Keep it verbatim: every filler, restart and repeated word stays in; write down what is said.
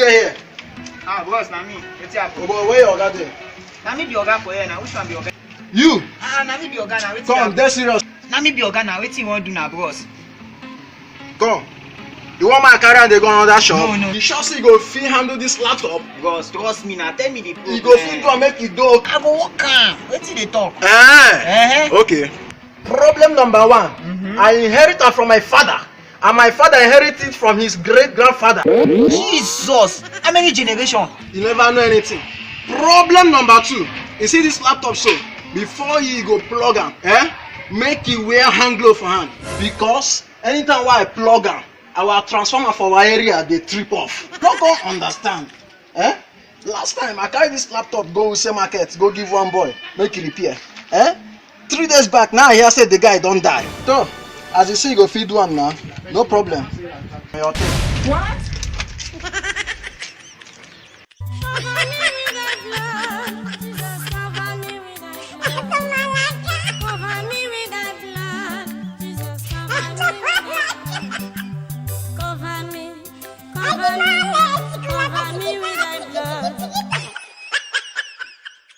Hey, Ah, bros, na me. Wetin happen? oh boy, where your oga dey? Na me be oga for here na. Which one be oga? You Ah, na me be oga na. Wetin come, happen? dey serious. Na me be oga na. Wetin you wan do na, bros? Come. You want my carry and dey go another shop? No, no. You sure say you go fit handle this laptop? Bros, trust me na. Tell me the problem. You go fit do am make you do. I go work am. Wetin you dey talk? Eh. Eh. Okay. Problem number one. Mhm. I inherit am from my father, and my father inherit it from his great grandfather. Jesus! How many generation? You never know anything. Problem number two. You see this laptop so? Before you go plug am, eh? Make you wear hand glove for hand, because anytime wey I plug am, our transformer for our area dey trip off. No go understand, eh? Last time I carry this laptop go Wuse market go give one boy make he repair, eh? Three days back now I hear say the guy don die. So as you see, you go fit do am now, no problem. Your thing. What?